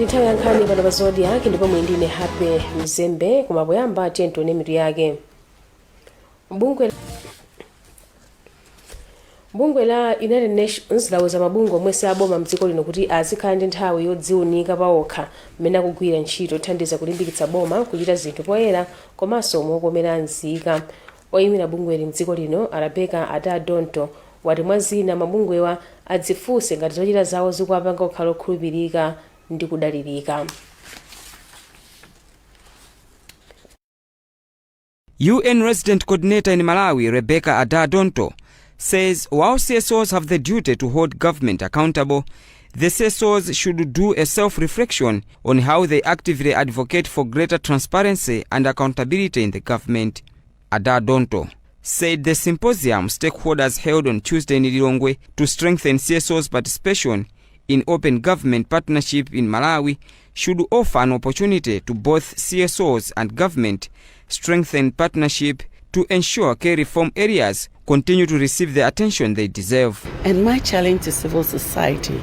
Ndi nthawi ya nkhani pano pa Zodiak, ndipo muli ndine Happy Mzembe. Koma poyamba, tiye tione mitu yake. Bungwe la United Nations lauza mabungwe omwe si aboma mdziko lino kuti azikhala ndi nthawi yodziunika paokha mmene akugwira ntchito, thandiza kulimbikitsa boma kuchita zinthu poyera komanso mokomera nzika. Oyimira bungweli mdziko lino, a Rebecca Addah-Dontoh, wati mwa zina mabungwewa adzifunse ngati zochita zawo zikuwapanga kukhala okhulupirika ndi kudalirika. UN Resident Coordinator in Malawi, Rebecca Addah-Dontoh, says while CSOs have the duty to hold government accountable, the CSOs should do a self-reflection on how they actively advocate for greater transparency and accountability in the government. Addah-Dontoh said the symposium stakeholders held on Tuesday in Lilongwe to strengthen CSOs' participation in open government partnership in Malawi should offer an opportunity to both CSOs and government strengthen partnership to ensure key reform areas continue to receive the attention they deserve. And my challenge to civil society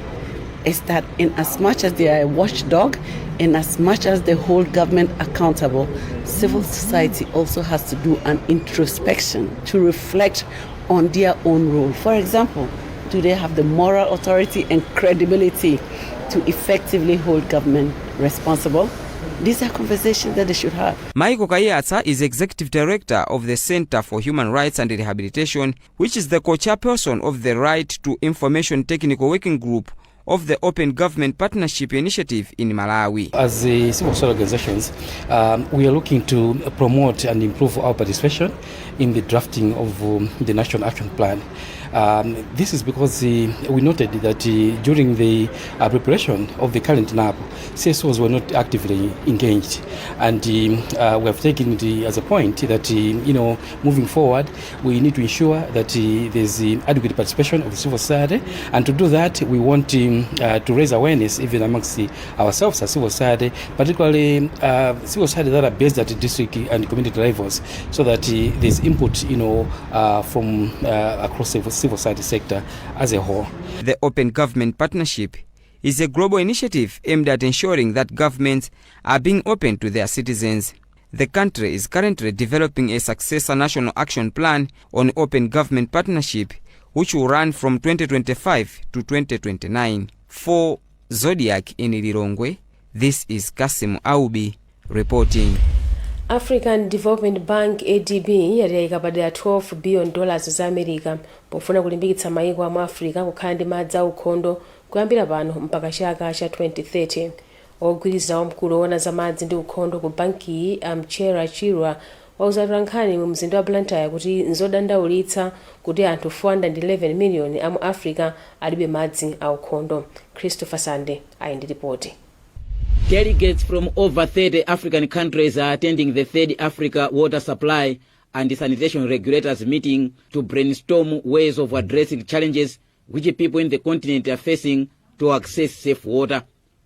is that in as much as they are a watchdog, in as much as they hold government accountable, civil society also has to do an introspection to reflect on their own role. For example, do they have the moral authority and credibility to effectively hold government responsible? These are conversations that they should have. Michael Kaiyatsa is Executive Director of the Center for Human Rights and Rehabilitation, which is the co-chairperson of the Right to Information Technical Working Group of the Open Government Partnership Initiative in Malawi. As the civil society organizations, we are looking to promote and improve our participation in the drafting of the National Action Plan. This is because we noted that during the preparation of the current NAP, CSOs were not actively engaged. And we have taken it as a point that moving forward, we need to ensure that there's adequate participation of the civil society. And to do that, we want to raise awareness even amongst ourselves as civil society, particularly civil society that are based at the district and community levels, so that there's input from across the civil society sector as a whole. The Open Government Partnership is a global initiative aimed at ensuring that governments are being open to their citizens. The country is currently developing a successor National Action Plan on Open Government Partnership, which will run from 2025 to 2029. For Zodiak in Lilongwe, this is Kasim Aubi reporting. African Development Bank, ADB, yati yayika padera $12 billion za America pofuna kulimbikitsa mayiko amu Africa kukhala ndi madzi aukhondo kuyambira pano mpaka chaka cha 2030. Ogwirizira wamkulu owona za madzi ndi ukhondo ku bankiyi, a Mchera Chirwa, wauza atolankhani mu mzinda wa Blantyre kuti nzodandaulitsa kuti anthu 411 miliyoni amu Africa alibe madzi aukhondo. Christopher Sande ali ndi ripoti. Delegates from over 30 African countries are attending the third Africa Water Supply and Sanitation Regulators meeting to brainstorm ways of addressing challenges which people in the continent are facing to access safe water.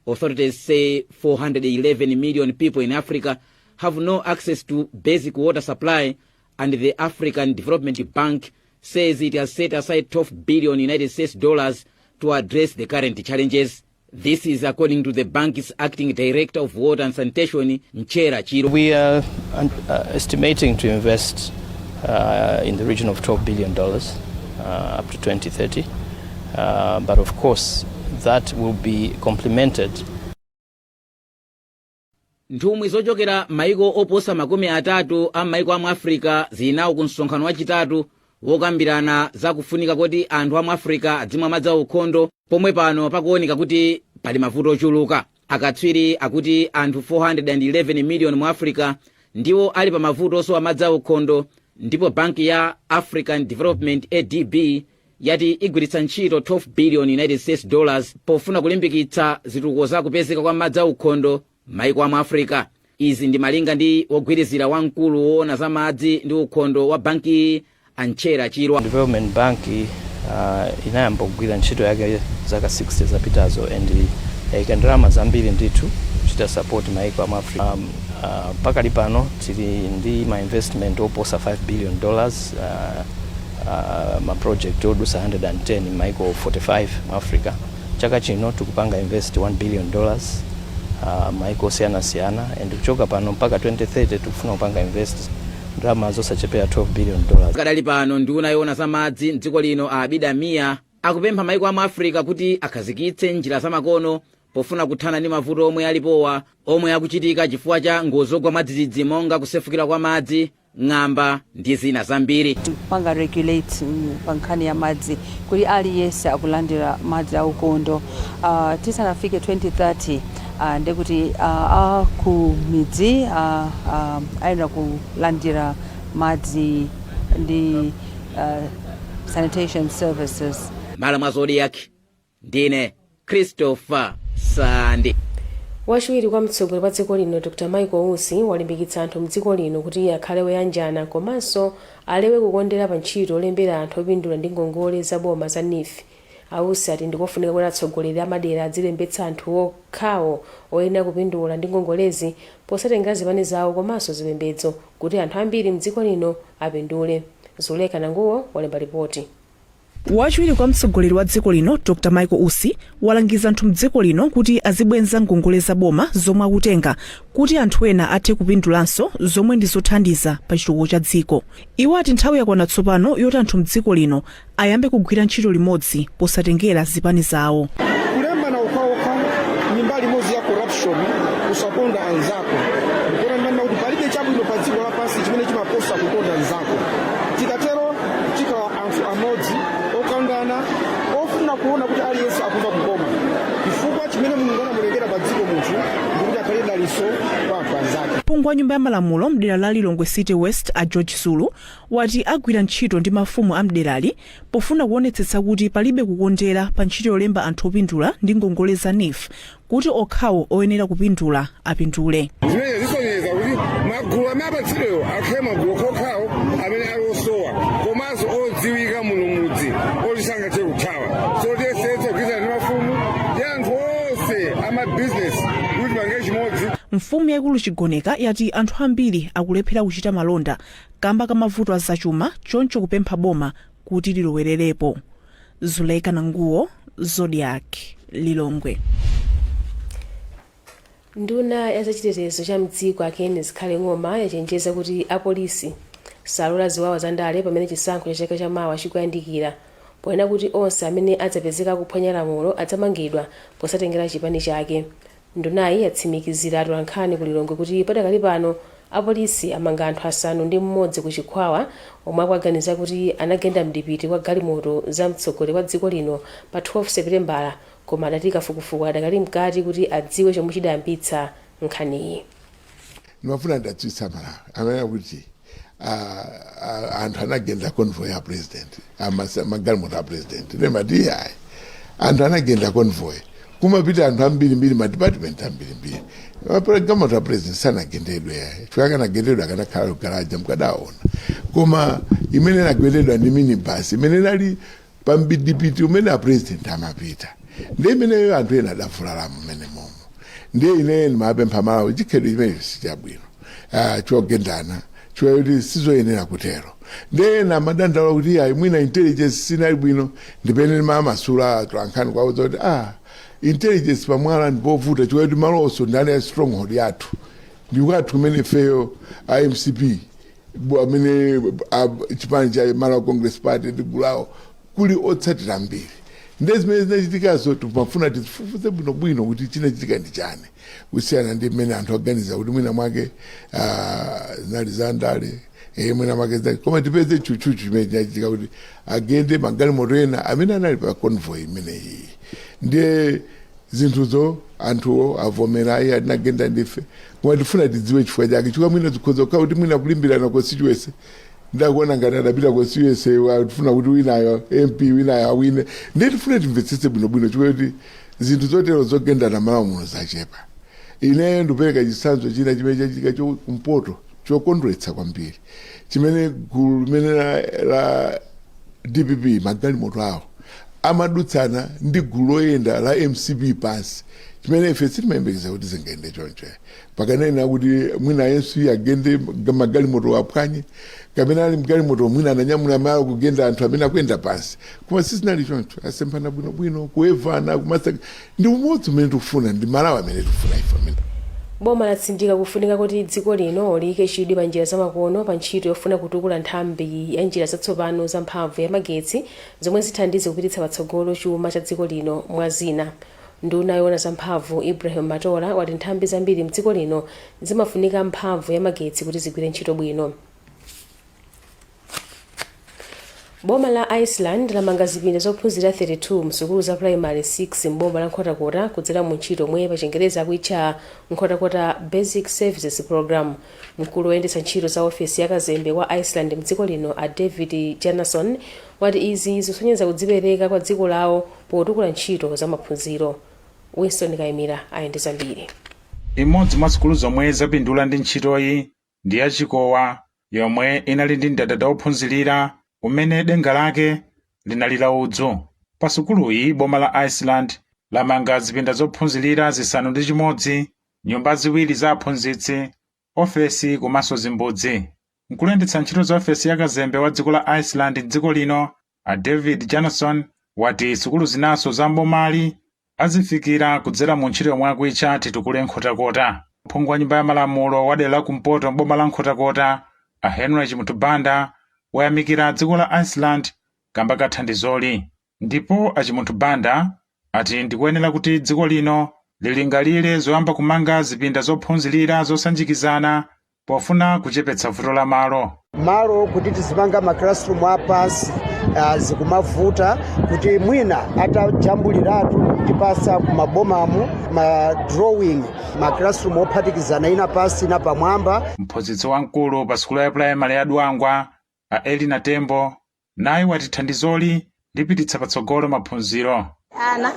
Authorities say 411 million people in Africa have no access to basic water supply, and the African Development Bank says it has set aside 12 billion United States dollars to address the current challenges. This is according to the bank's acting director of water and sanitation, Mchera Chirwa. We are estimating to invest in the region of $12 billion up to 2030. But of course, that will be complemented. Nthumwi zochokera maiko oposa 30 a maiko amu Africa zili nawo ku msonkhano wachitatu wokambirana zakufunika kuti anthu amu Africa adzimwa madzi aukhondo, pomwe pano pakuoneka kuti pali mavuto ochuluka. Akatswiri akuti anthu 411 miliyoni mu Africa ndiwo ali pa mavuto osowa madzi aukhondo, ndipo banki ya African Development, ADB, yati igwiritsa ntchito 12 billion United States dollars pofuna kulimbikitsa zitukuko za kupezeka kwa madzi aukhondo maiko amu Africa. Izi ndi malinga ndi wogwirizira wamkulu woona za madzi ndi ukhondo wa banki, a Mchera Chirwa. Development Bank inayamba kugwira ntchito yake zaka 60 zapitazo and yayika ndalama zambiri ndithu kuchita support maiko amu Africa. Pakali pano tili ndi ma investment oposa $5 billion, ma project odusa 110 maiko 45 mu Africa. Chaka chino tikupanga invest $1 billion. Maiko osiyanasiyana, and kuchoka pano mpaka 2030 tikufuna kupanga invest ndalama zosachepera $12 billion. Kadali pano, nduna yoona za madzi mdziko lino, a Abida Mia, akupempha maiko amu Africa kuti akhazikitse njira zamakono pofuna kuthana ndi mavuto omwe alipowa, omwe akuchitika chifukwa cha ngozi zogwa mwadzidzidzi monga kusefukira kwa madzi, ng'amba ndi zina zambiri. Kupanga regulate pa nkhani ya madzi kuti aliyense akulandira madzi aukhondo. Tisanafike 2030, ndekuti aku midzi ayenera kulandira madzi ndi sanitation services. M'malo mwa Zodiak, ndine Christopher Sandi. Wachiwiri kwa mtsogoleri wa dziko lino, Dr Michael Usi, walimbikitsa anthu mdziko lino kuti akhale oyanjana komanso alewe kukondera pa ntchito olembera anthu opindula ndi ngongole za boma za NEEF. A Usi ati ndikofunika kuti atsogoleri amadera adzilembetsa anthu okhawo oyenera kupindula ndi ngongolezi posatengera zipani zawo komanso zipembedzo, kuti anthu ambiri mdziko lino apindule. Zuleka Nanguwo walemba ripoti. Wachiwiri kwa mtsogoleri wa dziko lino, Dr Michael Usi, walangiza anthu mdziko lino kuti azibwenza ngongole za boma zomwe akutenga kuti anthu ena athe kupindulanso, zomwe ndi zothandiza pa chitukuko cha dziko. Iwo ati nthawi yakwana tsopano yoti anthu mdziko lino ayambe kugwira ntchito limodzi posatengera zipani zawo. Kulembana okhaokha ni mbali imodzi ya corruption, kusakonda anzako. Ndikuona ndinanena kuti palibe chabwino pa dziko lapansi chimene chimaposa kukonda anzako. Tikatero tikhala anthu amodzi okondana, ofuna kuona kuti aliyense akumva kukoma, chifukwa chimene Mulungu anamulengera pa dziko munthu ndikuti akhale dalitso kwa anthu anzake. Phungu wa nyumba ya malamulo mdera la Lilongwe City West, a George Zulu, wati agwira ntchito ndi mafumu a mderali pofuna kuonetsetsa kuti palibe kukondera pa ntchito yolemba anthu opindula ndi ngongole za NEEF, kuti okhawo oyenera kupindula apindule. Zimene zisonyeza kuti magulu amene apatsidwewo akhale magulu okhaokhawo amene ali osowa komanso odziwika muno mudzi oti sangathe kuthawa. So tiyesetsa kugwirizana ndi mafumu ndi anthu onse amabizinesi kuti tipange chimodzi. Mfumu yaikulu Chigoneka yati anthu ambiri akulephera kuchita malonda kamba ka mavuto azachuma, choncho kupempha boma kuti lilowererepo. Zuleka Nanguwo, Zodiak, Lilongwe. Nduna ya zachitetezo cha mdziko, a Ken Zikhale Ng'oma, yachenjeza kuti apolisi salola ziwawa za ndale pamene chisankho cha chaka chamawa chikuyandikira, ponena kuti onse amene adzapezeka kuphwanya lamulo adzamangidwa posatengera chipani chake. Ndunayi yatsimikizira atolankhani ku Lilongwe kuti padakali pano apolisi amanga anthu 6 ku Chikhwawa omwe akuganiza kuti anagenda mdipiti wa galimoto za mtsogoleri wa dziko lino pa 12 Seputembala, koma adati kafukufuku adakali mkati kuti adziwe chomwe chidayambitsa nkhaniyi. Ndimafuna ndatsutsa Malawi amene kuti anthu anagenda convoy ya president, magalimoto a president. Ndimati iyayi, anthu anagenda convoy, kumapita anthu ambirimbiri, madepartment ambirimbiri. Galimoto a president sanagendedwe yayi, chifukwa akanagendedwa akanakhala kugaraja mukadaona. Koma imene inagendedwa ndi minibus imene inali pamdipiti umene a president amapita, ndi imeneyo anthu ena adavulalamo mmene momo. Ndiye ine ndimapempha Malawi, chikhalidwe chimene sichabwino chogendana, choti sizoyenera kutero. Ndiye ena amadandaula kuti ayi, mwina intelligence sinali bwino. Ndipene ndimamasula atolankhani kwauza kuti intelligence pamwala ndipovuta, choti malonso ndali ya stronghold yathu, ndikwathu kumene ifeyo a MCP, amene chipani cha Malawi Congress Party ndigulawo kuli otsatira mbiri. Ndiye zimene zinachitikazo timafuna tizifufuze bwinobwino kuti chinachitika ndi chani, kusiyana ndi mmene anthu aganiza kuti mwina mwake zinali za ndale, mwina mwake zinali, koma tipeze chuchuchu chimene chinachitika kuti agende magalimoto ena amene anali pa convoy imeneyi. Ndiye zinthuzo anthuwo avomera, ayi, atinagenda ndife, koma tifuna tidziwe chifukwa chake, chifukwa mwina zikhoza kukhala kuti mwina kulimbirana constituency. Ndakuona ngati adapita constituency, tifuna kuti winayo MP winayo awine. Ndiye tifuna timvetsetse bwinobwino, chifukwa kuti zinthu zotero zogendana Malawi muno zachepa. Ineyo ndikupereka chitsanzo china chimene chachitika kumpoto chokondweretsa kwambiri, chimene gulu limene la DPP magalimoto awo amadutsana ndi gulu loyenda la MCP pansi. Chimene ife sitimayembekeza kuti zingayende choncho. Pakanena kuti mwina Yesu agende magalimoto aphwanye, kapena ali mgalimoto mwina ananyamula malo kugenda anthu amene akuyenda pansi, koma sizinali choncho. Asemphana bwinobwino, kuwevana kumasa. Ndi umodzi umene tikufuna, ndi Malawi amene tikufuna ife amene. Boma latsindika kufunika kuti dziko lino liyike chidwi pa njira zamakono pa ntchito yofuna kutukula nthambi ya njira zatsopano za mphamvu ya magetsi, zomwe zithandize kupititsa patsogolo chuma cha dziko lino, mwa zina. Nduna yoona za mphamvu Ibrahim Matola wati nthambi zambiri mdziko lino zimafunika mphamvu ya magetsi kuti zigwire ntchito bwino. Boma la Iceland lamanga zipinda zophunzira 32 msukulu za primary 6 m'boma la Nkhotakota kudzera mu ntchito yomwe pa Chingerezi akuitcha Nkhotakota Basic Services Program. Mkulu woyendetsa ntchito za ofesi ya kazembe wa Iceland mdziko lino a David Janason wati izi zikusonyeza kudzipereka kwa dziko lawo potukula ntchito za maphunziro. Winston Kaimira ali ndi zambiri. Imodzi mwa sukulu zomwe zapindula ndi ntchitoyi ndi ya Chikowa, yomwe inali ndi mdadada wophunzirira umene denga lake linali la udzu. Pa sukuluyi boma la Iceland lamanga zipinda zophunzirira 6, nyumba 2 za aphunzitsi, ofesi komanso zimbudzi. Mkulu ntchito za ofesi ya kazembe wa dziko la Iceland m'dziko lino a David Johnson wati sukulu zinaso za mbomali azifikira kudzera mu ntchito yomwe akuitcha Titukule Nkhotakota. Phungu wa nyumba ya malamulo wa dera la kumpoto m'boma la Nkhotakota a Henry Chimunthu wayamikira dziko la Iceland kamba ka thandizoli, ndipo a Chimunthu Banda ati ndikuyenera kuti dziko lino lilingalire zoyamba kumanga zipinda zophunzirira zosanjikizana pofuna kuchepetsa vuto la malo. Malo kuti tizipanga ma classroom apansi zikumavuta, kuti mwina atajambuliratu kutipasa kumabomamu ma drawing, ma classroom ophatikizana, ina pasi ina pamwamba. Mphunzitsi wamkulu pa sukulu ya primary ya Dwangwa a Elina Tembo naye wati thandizoli lipititsa patsogolo maphunziro. Ana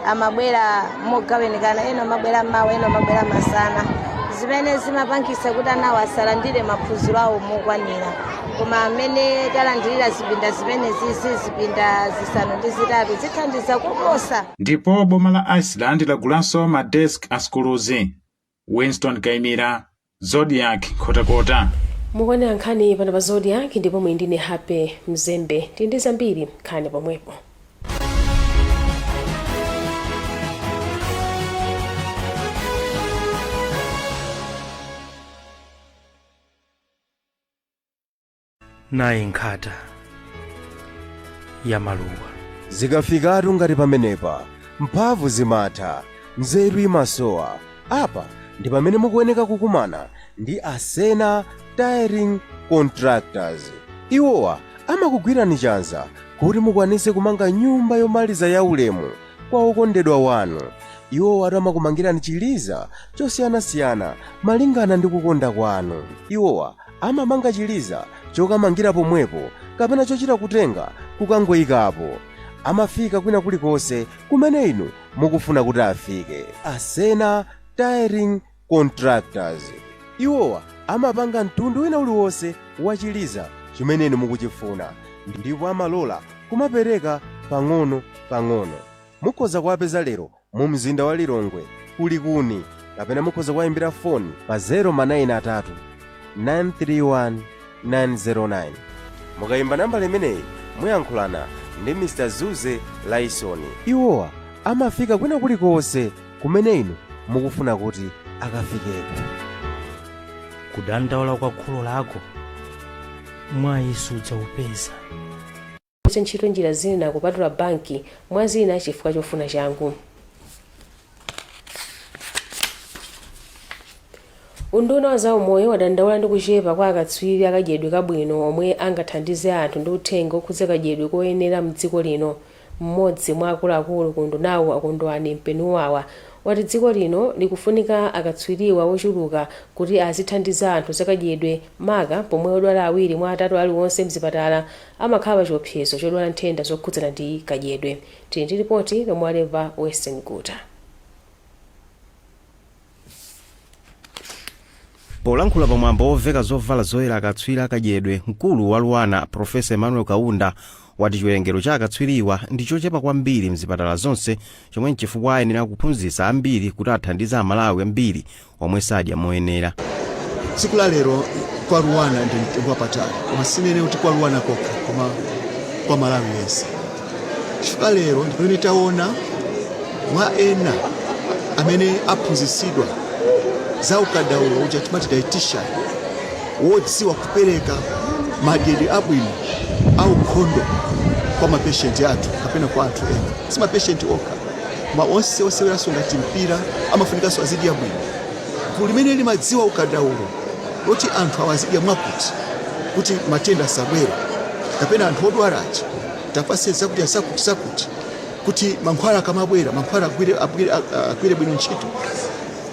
amabwera mogawanikana, ena amabwera mmawa, ena amabwera masana, zimene zimapangisa kuti anawo asalandire maphunziro awo mokwanira. Koma amene talandirira zipinda zimenezi, zipinda 8, zithandiza koposa. Ndipo boma la Iceland lagulanso ma desk a sukuluzi. Winston Kaimira, Zodiak, Nkhotakota. Mukuonera nkhani pano pa Zodiak ndipo muli ndine Happy Mzembe. Tili ndi zambiri nkhani pomwepo. Nayi nkhata ya maluwa. Zikafikatu ngati pamenepa, mphamvu zimatha, nzeru imasowa. Apa ndi pamene mukuyeneka kukumana ndi Asena Tiling Contractors. Iwowa amakugwirani chanza kuti mukwanise kumanga nyumba yomaliza ya ulemu kwa okondedwa wanu. Iwowa amakumangirani chiliza chosiyanasiyana malingana ndi kukonda kwanu. Iwowa amamanga chiliza chokamangira pomwepo kapena chochita kutenga kukangoyikapo. Amafika kwina kulikonse kumene inu mukufuna kuti afike. Asena Tiling Contractors, iwowa amapanga mtundu wina uliwonse wa chiliza chimene inu mukuchifuna, ndipo amalola kumapereka pang'ono pang'ono. Mukhoza kuwapeza lero mu mzinda wa Lilongwe kulikuni, kapena mukhoza kuwayimbira foni pa 093 931 909. Mukayimba nambala imeneyi muyankhulana ndi Mr Zuze Laisoni. Iwowa amafika kwina kulikonse kumene inu mukufuna kuti akafikeko. Kudandaula kwa kholo lako mwayi sudzaupeza. Ntchito njira zina kupatula banki, mwa zina chifukwa chofuna changu. Unduna wa zaumoyo wadandaula ndi kuchepa kwa akatswiri akadyedwe kabwino omwe angathandize anthu ndi uthenga okhudza kadyedwe koyenera mdziko lino. Mmodzi mwa akuluakulu ku undunawu, a Kondwani Mpenuwawa, wati dziko lino likufunika akatswiriwa ochuluka kuti azithandiza anthu zakadyedwe, maka pomwe odwala 2 mwa 3 aliwonse mzipatala amakhala pa chiopsezo chodwala nthenda zokhudzana ndi kadyedwe. Tili ndi ripoti lomwe walemba Western Guta. Polankhula pamwambo woveka zovala zoyera akatswiri akadyedwe, mkulu wa LUANAR Profesa Emmanuel Kaunda Wati chiwerengero cha akatswiriwa ndi chochepa kwambiri mzipatala zonse, chomwe nchifukwa ayenera kuphunzitsa ambiri kuti athandize Amalawi ambiri omwe sadya moyenera. Tsiku la lero kwa LUANAR ndi mtengo wapatali, koma sinene kuti kwa LUANAR kokha, koma kwa Malawi yense, chifukwa lero ndi pamene taona mwa ena amene aphunzitsidwa za ukadaulo uja timati dietitian, wodziwa kupereka madyedwe abwino aukhondo kwa mapeshenti athu kapena kwa anthu ena. Si mapeshenti okha, koma onse oseweranso ngati mpira amafunikanso azidya bwino. Gulu limene limadziwa ukadaulo loti anthu awazidya mwakuti kuti matenda asabwere, kapena anthu odwalachi tapase zakudya zakuti zakuti kuti mankhwala akamabwera, mankhwala agwire bwino ntchito.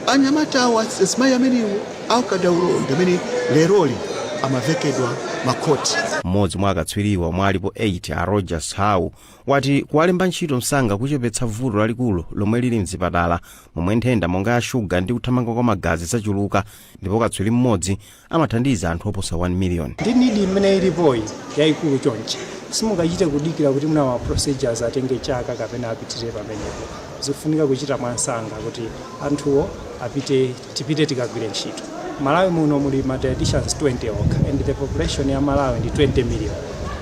Anyamata awo, azimayi amenewo aukadaulo ndi amene leroli amavekedwa makhoti. Mmodzi mwa akatswiriwa omwe alipo 8, a Rogers Howe, wati kuwalemba ntchito msanga kuchepetsa vuto lalikulu lomwe lili mzipatala, momwe nthenda monga ya shuga ndi kuthamanga kwa magazi zachuluka, ndipo katswiri mmodzi amathandiza anthu oposa 1 million. Ndi need imene ilipoyi yayikulu chonchi, simungachite kudikira kuti muna ma procedures atenge chaka kapena apitire pamenepo. Zikufunika kuchita mwansanga kuti anthuwo apite, tipite tikagwire ntchito. Malawi muno muli ma dietitians 20 okha, and the population ya Malawi ndi 20 million.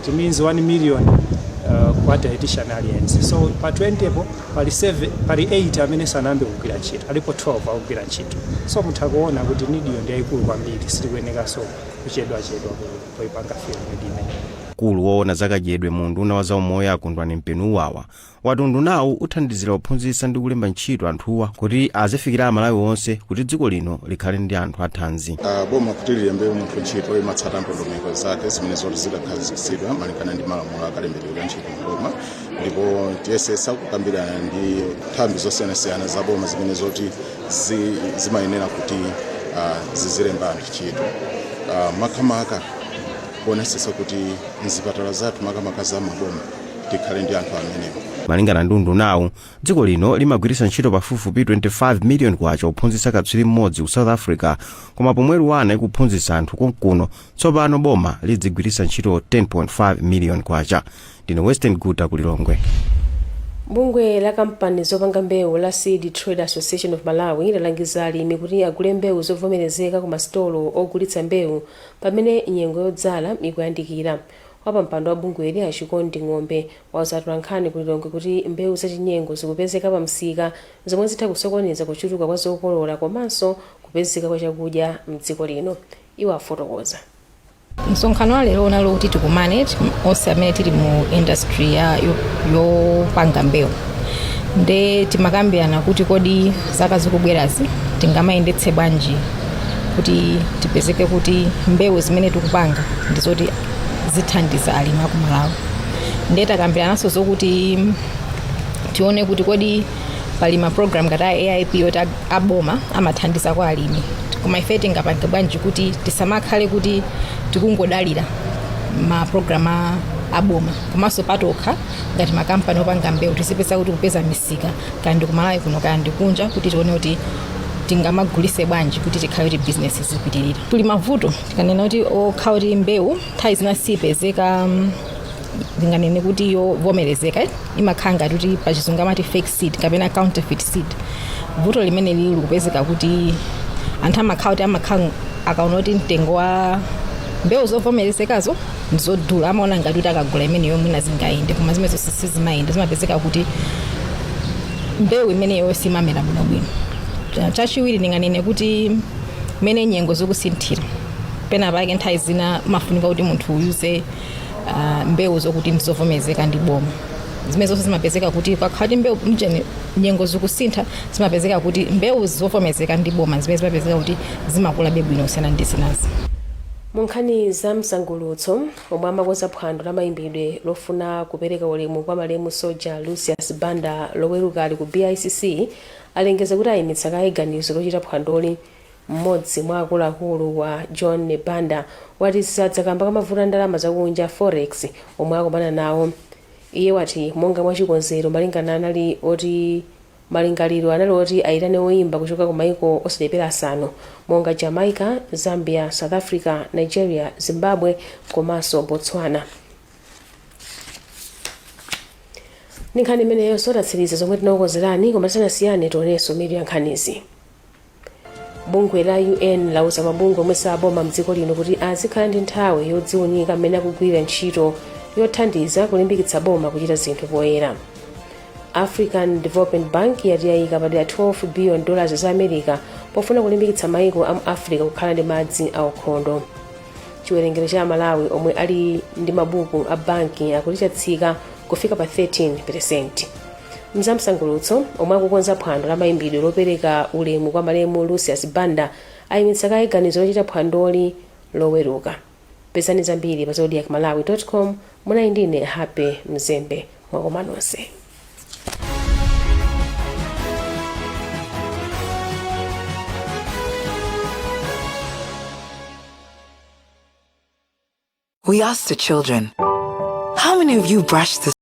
It means 1 million kwa dietitian aliyense. So pa 20 po pali 7, pali 8 amene sanayambe kugwira ntchito, alipo 12 akugwira ntchito. So mutha kuona kuti need yo ndi yayikulu kwambiri, sitikuyenekanso kuchedwachedwa poipanga fill need imene. Mkulu woona zakadyedwe mu unduna wa zaumoyo, Akondwani Mpenuwawa, wati undunawu uthandizira kuphunzitsa ndi kulemba ntchito anthuwa kuti azifikira Amalawi onse, kuti dziko lino likhale ndi anthu athanzi. Boma kuti lilembe munthu ntchito imatsata ndondomeko zake zimene zoti zidakhazikitsidwa malingana ndi malamulo akalembedwe ka ntchito mboma, ndipo tiyesesa kukambirana ndi nthambi zosiyanasiyana za boma zimene zoti zimayenera kuti zizilemba anthu ntchito, makamaka kuonesesa kuti mzipatala zathu, makamaka za maboma, tikhale ndi anthu amenewo. Malingana ndi undunawu, dziko lino limagwiritsa ntchito pafupifupi 25 million kwacha kuphunzitsa katswiri mmodzi ku South Africa, koma pomwe LUANAR ikuphunzitsa anthu konkuno, tsopano boma lidzigwiritsa ntchito 10.5 million kwacha. Ndine Western Guta ku Lilongwe. Bungwe la kampani zopanga mbewu la Seed Trade Association of Malawi lalangiza alimi kuti agule mbewu zovomerezeka ku masitolo ogulitsa mbewu pamene nyengo yodzala ikuyandikira. Wapampando wa bungweli, Achikondi Ng'ombe, wauza atolankhani ku Lilongwe kuti mbewu zachinyengo zikupezeka pa msika, zomwe zitha kusokoneza kuchuluka kwa zokolola komanso kupezeka kwa chakudya mdziko lino. Iwo afotokoza. Msonkhano wa lero unali kuti tikumane onse amene tili mu industry ya yopanga mbewu, nde timakambirana kuti kodi zaka zikubwerazi tingamayendetse bwanji kuti tipezeke kuti mbewu zimene tikupanga ndizoti zithandiza alimi aku Malawi. Nde takambirananso zokuti tione kuti kodi pali ma program ngati a AIP yoti aboma amathandiza kwa alimi, koma ife tingapange bwanji kuti tisamakhale kuti tikungodalira ma program aboma, komanso patokha ngati makampani opanga mbewu tizipeza kuti kupeza misika, kaya ndi kumalawi kuno kaya ndi kunja, kuti tione kuti tingamagulise bwanji kuti tikhale kuti business zipitirira. Kuli mavuto, tikanena kuti okha kuti mbewu nthawi zina sipezeka, ndinganene kuti yovomerezeka, imakhala ngati kuti pachizungu amati fake seed kapena counterfeit seed. Vuto limene lili likupezeka kuti anthu amakhala kuti amakhala akaona kuti mtengo wa mbewu zovomerezekazo ndizodula, amaona ngati kuti akagula imeneyo mwina zingayende, koma zimene zonse sizimayenda. Zimapezeka kuti mbewu imeneyo simamera bwinobwino. Chachiwiri, ndinganene kuti mmene nyengo zikusinthira, pena pake nthawi zina mafunika kuti munthu uyuze mbewu zokuti ndizovomerezeka ndi boma. Zimene zonse zimapezeka kuti pakhala kuti mbewu mcheni nyengo zikusintha, zimapezeka kuti mbewu zovomerezeka ndi boma zimene zimapezeka kuti zimakulabe bwino kusiyana ndi zinazi. Mu nkhani za msangulutso, omwe amakonza phwando la mayimbidwe lofuna kupereka ulemu kwa malemu soja Lucius Banda Lowerukali ku BICC alengeza kuti ayimitsa kaye ganizo lochita phwandoli. Mmodzi mwa akuluakulu wa John Banda wati zadzakamba kamavuto a ndalama zakunja, forex, omwe akumana nawo. Iye wati monga mwachikonzero, malingana anali oti malingaliro anali oti ayitane oyimba kuchoka ku maiko osachepera 5 monga Jamaica, Zambia, South Africa, Nigeria, Zimbabwe komanso Botswana. Ndi nkhani imeneyonso tatsiriza zomwe tinakukonzerani, koma tisanasiyane tionenso mitu ya nkhanizi. Bungwe la UN lauza mabungwe omwe saboma mdziko lino kuti azikhala ndi nthawi yodziwunika mmene akugwirira ntchito yothandiza kulimbikitsa boma kuchita zinthu poyera. African Development Bank yati yayika padera 12 billion dollars za America pofuna kulimbikitsa maiko a mu Africa kukhala ndi madzi aukhondo. Chiwerengero cha Amalawi omwe ali ndi mabuku a banki akuti chatsika kufika pa 13%. Mzamsangulutso, omwe akukonza phwando la mayimbidwe lopereka ulemu kwa malemu Lucius Banda ayimitsa kaye ganizo lochita phwandoli Loweruka. Pezani zambiri pa zodiakmalawi.com. Munali ndine Happy Mzembe, mwakoma nonse. We asked the children, "How many of you brushed this?"